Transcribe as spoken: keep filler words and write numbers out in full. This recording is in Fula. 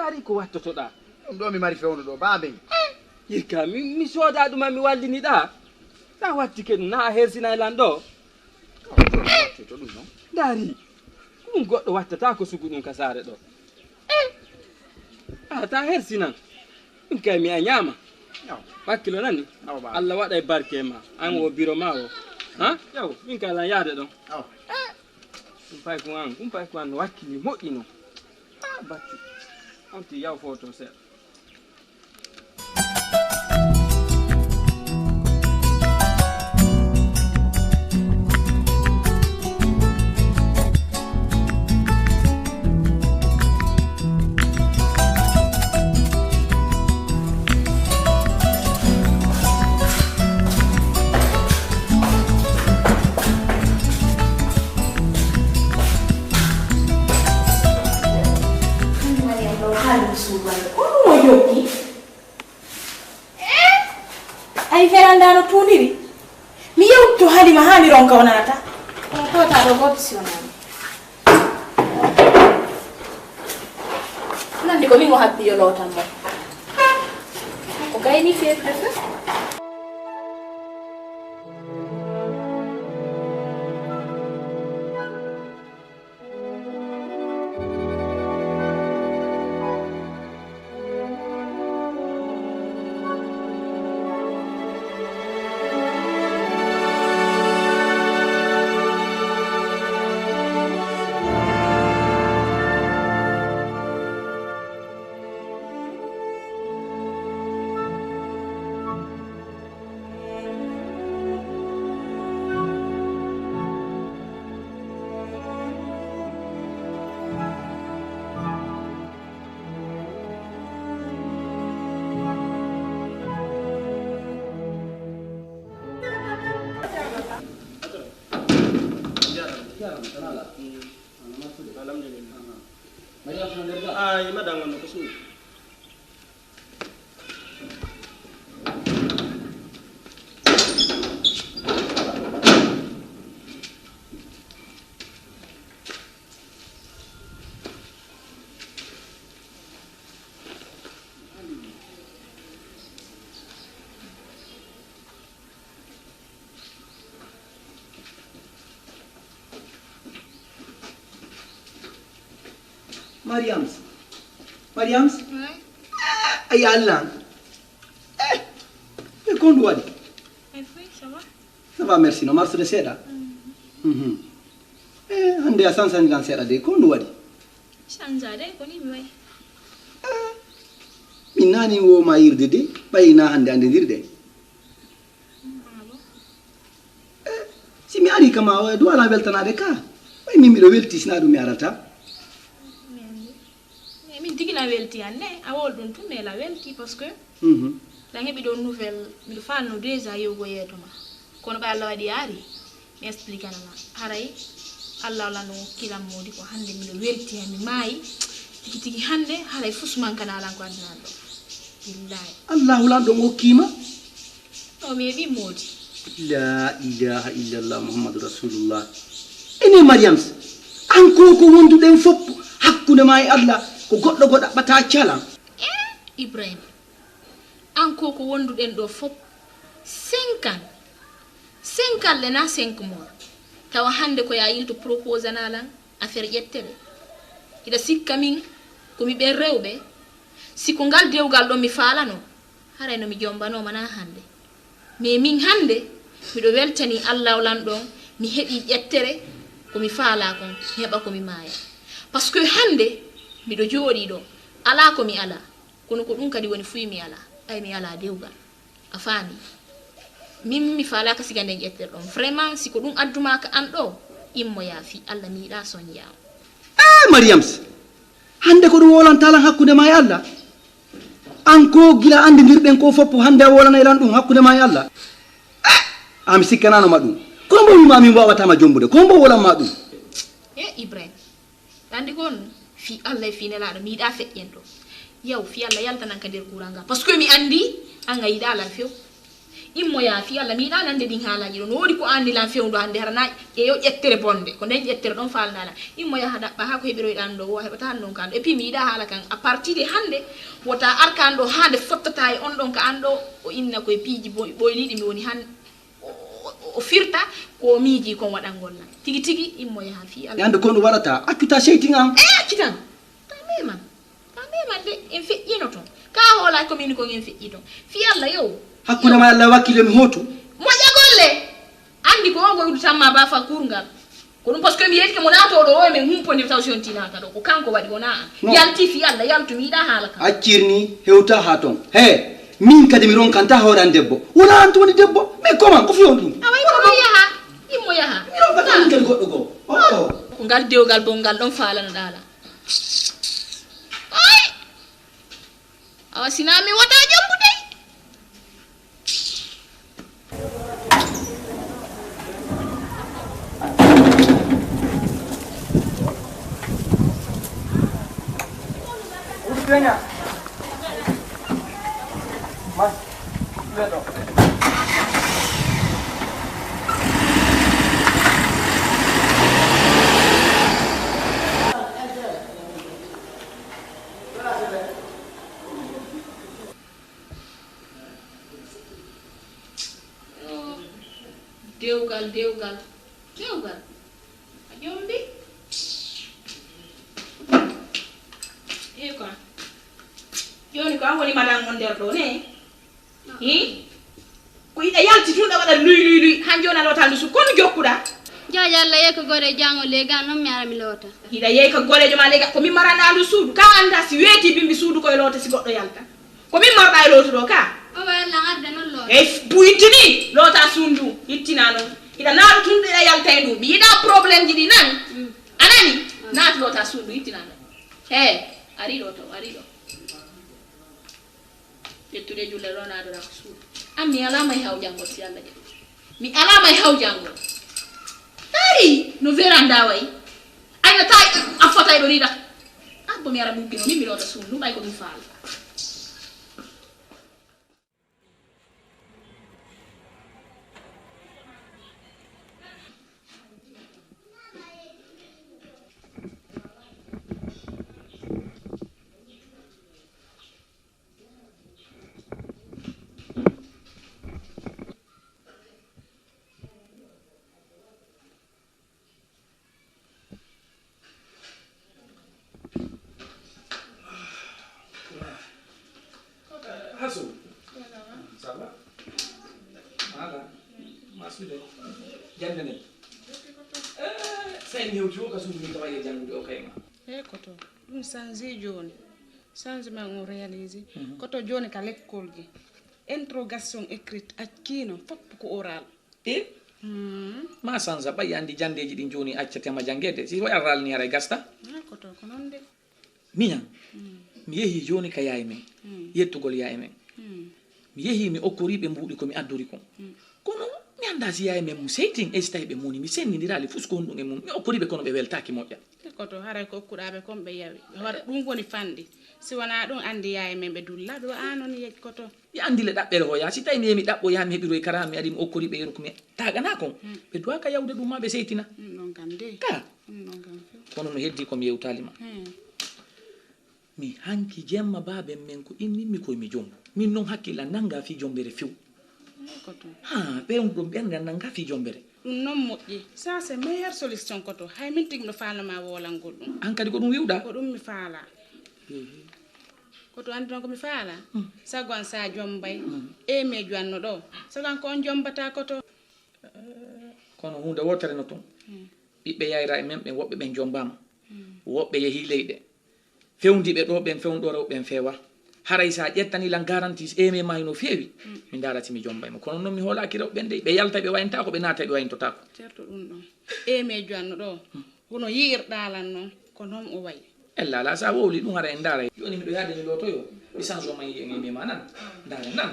Ari ko wattotoɗaa? Ɗum ɗo mi mari fewndo ɗo, baaben. Yirka, mi, mi sooda ɗum, mi wallini ɗa. Ɗa wattike ɗum, na a hersinay lan ɗo. Ndaari, ɗum goɗɗo wattata ko sugu ɗum ka saare ɗo. A ta hersinan. Ɗum kay mi a ñaama. Wakkilo nani? Allah waɗa e barke ma. An wo biro ma wo. Ha? Yaw, min kay lan yaade ɗon. Ɗum pay ko an, ɗum pay ko an no wakkili moƴƴi non. Ah, batti. On ti yaw foto seeɗa. Ay, veranda no tuundiri. Mi yewto Halima haa mi ronka o naata. Kono koota ɗo gooto si wonaa mi. Nandi ko min o habbi yo lootan mo. Ko gayni feetude fof. Alhamdulillah. Ay, maɗa ngonno ko suuɗi. Mariams. Mariams. Ay, Allah. Eh, e ko ndu waɗi? Ay, foy, ça va? Ça va, merci. No marsude seeɗa? Mhm. Eh, hannde a sansani lan seeɗa de. Ko ndu waɗi? Sansa de, ko ni mi wayi. Eh, min nani wo ma yirde de, ɓay na hannde anndidirɗen. Eh, si mi ari kama, o du ala weltanaade ka. Way min miɗo welti, sina ɗum mi arata. Mi anndi. Mais min tigi na welti an ne, a wol ɗum tun ne la welti parce que Mhm. Ɗan heɓi ɗon nouvelle, miɗo faalno déjà yewgo yeeto ma. Kono ɓay Allah waɗi a ari, mi explique na ma. Haray Allah wala no kilam modi ko hannde miɗo welti han mi maayi. Tigi tigi hannde haray fus mankana lan ko addunan ɗo. Billahi. Allahu lan ɗon okkima. No, mi heɓi moodi. La ilaha illallah Muhammadu Rasulullah. Ene Mariam, an ko ko wonduɗen fof hakkunde ma e Allah, ko goɗɗo go ɗaɓɓata calan. Eh, Ibrahim, an ko ko wonduɗen ɗo fof, cinq ans. Cinq ans le na cinq mois. Tawa hannde ko ya yilto proposana lan affaire ƴettere. Hiɗa sikka min ko mi ɓen rewɓe? Si ko ngal dewgal ɗon mi faalano, haray no mi jombanoma na hannde. Mais min hannde, miɗo weltani Allah lan ɗon, mi heɓi ƴettere ko mi faala kon, mi heɓa ko mi maaya. Parce que hannde, miɗo jooɗi ɗo, ala ko mi ala. Kono ko ɗum kadi woni fuy mi ala. Ay mi ala dewgal. A faami? Min mi faalaaka siga nden ƴettere ɗon. Vraiment, si ko ɗum addumaka an ɗo, immoya fi Allah mi yiɗa soñja. Eh, Mariams, hannde ko ɗum wolantalan hakkunde ma e Allah? An ko gila anndidirɗen ko foppo, hannde a wolanay lan ɗum hakkunde ma e Allah? Eh, a mi sikkanano ma ɗum. Ko mbo wima min wawatama jombude, ko mbo wolan ma ɗum? E Ibrahim, anndi ko on fi Allah e fi nelaaɗo, mi yiɗa feƴƴen ɗo. Yaw, fi Allah yaltanan ka nder kuuran nga. Parce que mi anndi, an a yiɗa lan few. Immoyaa fii Alla, mi yiɗaa nande ɗin haalaaji ɗon. No woodi ko anndi lan fewndo hannde, hara na ƴeeyo ƴettere bonde. Ko nden ƴettere ɗon faalnaa lan. Immoyaa haa ɗaɓɓa haa ko heɓiroyɗaa ɗon ɗoo, woo a heɓataa ɗon kan. Et puis mi yiɗaa haala kan. À partir de hannde, wota ar kan ɗoo haa nde fottataa e on ɗon ka an ɗoo, o inna ko e piiji boy-, ɓoyliiɗi mi woni han-, o, o, o, o firta ko o miijii kon waɗangol lan. Tigi tigi, immoyaa fii Alla. E hannde ko no waɗata, accutaa seytin an. E accitan. Ka meman. Ka meman de, en feƴƴino ton. Ka hoolaaki ko min kon en feƴƴi ton. Fii Alla yo. Hakkunde ma Alla wakkilo mi hootu. Moƴƴa golle. Anndi ko on ko uddutan ma ba fa kurgal. Ko ɗum parce que mi yettike mo naatoo ɗoo o e men humpondir taw si on tinaaka ɗoo. Ko kanko waɗi, wonaa an. Non. Yalti fii Alla, yaltu mi yiɗaa haala kan. Accir ni, hewta haa ton. He, min kadi mi ronkanta hoore an debbo. Wonaa an tun woni debbo. Mais comment? Ko fii on ɗum? Awa, immo yaha. Immo yaha. Mi ronkata min kadi goɗɗo goo. Oh, oh. Ko ngal dewgal bonngal ɗon faalanoɗaa lan. Ay! Awa sinaa mi wota jombu dey. Dewgal, dewgal, dewgal. A jombi? Eyi quoi. Jooni ko an woni madan on nder ɗoo ne? Hi? Ko hiɗa yalti tun ɗa waɗa luy, luy, luy. Han jooni a lootaa ndu suudu. Ko no jokkuɗaa? Jaaja Alla yehi ko gore jangol lega, non mi ara mi loota. Hiɗa yehi ka goreejo ma lega, ko min maranɗaa ndu suudu. Ka anndaa si weetii bimbi suudu ko e loota si goɗɗo yalta. Ko min marɗaa e lootu ɗoo ka? O wa Alla arde non loota. Ey, f-, bu ittini, lootaa suudu ndu. Ittinaa non. Hiɗa naatu tun ɗa yalta e ndu. Mi yiɗaa problème ji ɗi nan. Mm. A nani? Mm. Naatu lootaa suudu ndu, ittinaa non. He, arii ɗoo to, arii ɗoo. Ƴettude julle ɗoo, naatoɗaa ko suudu. An mi alaa may haw janngol si Alla jaɓi. Mi alaa may haw janngol. Taari no veranda wayi. Ayna taay a fotay ɗo riɗa. Abbo mi ara ɗum kino min mi loota suudu ɗum ɓay ko ɗum faala. Hasu. Ça va? Ala. Masude. Jannde nden. Eh, sey mi hewti o ka suudu min tawa e janngude o kayma. Eyi koto. Ɗum change jooni. Changement o réalisé. Mhm. Koto jooni ka lekkolji. Interrogation écrite accino fop ko oral. E? Hmm. Ma change ɓay anndi janndeeji ɗin jooni accatema janngeede. Si oral ni haray gasta. Ah, koto ko non de. Miñan, hmm, mi yehii jooni ka yaaye men, hmm, yettugol yaaye men. Hmm. Mi yehii mi okkorii ɓe mbuuɗi ko mi addori kon. Hmm. Kono mi anndaa si yaaye men mu seytin, e si tawi ɓe moni, mi senndindiraali fus ko honɗum e mum. Mi okkorii ɓe kono ɓe weltaaki moƴƴa. E koto, haray ko okkuɗaa ɓe kon ɓe yawi. Ɓe waɗa ɗum woni fanɗi. Si wonaa ɗum anndi yaaye men ɓe dulla, ɓe wa'aano ni yej koto. Mi anndi le ɗaɓɓere hoya. Si tawi mi yehi mi ɗaɓɓoyaa mi heɓiroy kara mi ari mi okkorii ɓe yeru ko mi taaganaa kon. Hmm. Ɓe duwaaka yawde ɗum ma ɓe seytina. Hmm, ɗon kam de. Ka. Hmm, ɗon kam few. Kono no heddi ko mi yewtaali ma. Hmm. Mi hanki jemma baaben men ko innimmi koy mi jombu. Min non hakkilla nanga fii jombere few. Eyi, koto. Ha, ɓen ɗon ɓernde nanga fii jombere. Ɗum non moƴƴi. Ça, c'est meilleure solution koto. Hay min tigi miɗo faalno ma woolangol ɗum. An kadi ko ɗum wi'uɗaa? Ko ɗum mi faalaa. Ehe. Koto anndi non ko mi faalaa? Mm. Sago an sa jombay. Mm. E me juwanno ɗo. Sago an ko on jombataa koto. Kono huunde wootere no toon. Mm. Ɓiɓɓe yayra e men ɓen, woɓɓe ɓen jombaama. Mm. Woɓɓe yehii leyɗe. Fewndiiɓe ɗo ɓen, fewndo rew ɓen feewa. Haray sa ƴettani lan garanti e me maayi no feewi, mm, mi ndaara si mi jombay mo. Kono non mi hoolaaki rew ɓen dey. Ɓe yalta ɓe wayintaako, ɓe naata ɓe wayintotaako. Certo ɗum ɗon. E me juwanno ɗo. Mm. Hono yi'irɗaa lan non, ko non o wayi. Ella alaa, sa wowli ɗum, hara en ndaara. Jooni miɗo yaade mi lootoyo, mi sanso ma yi'en e mema nan. Ndaare nan.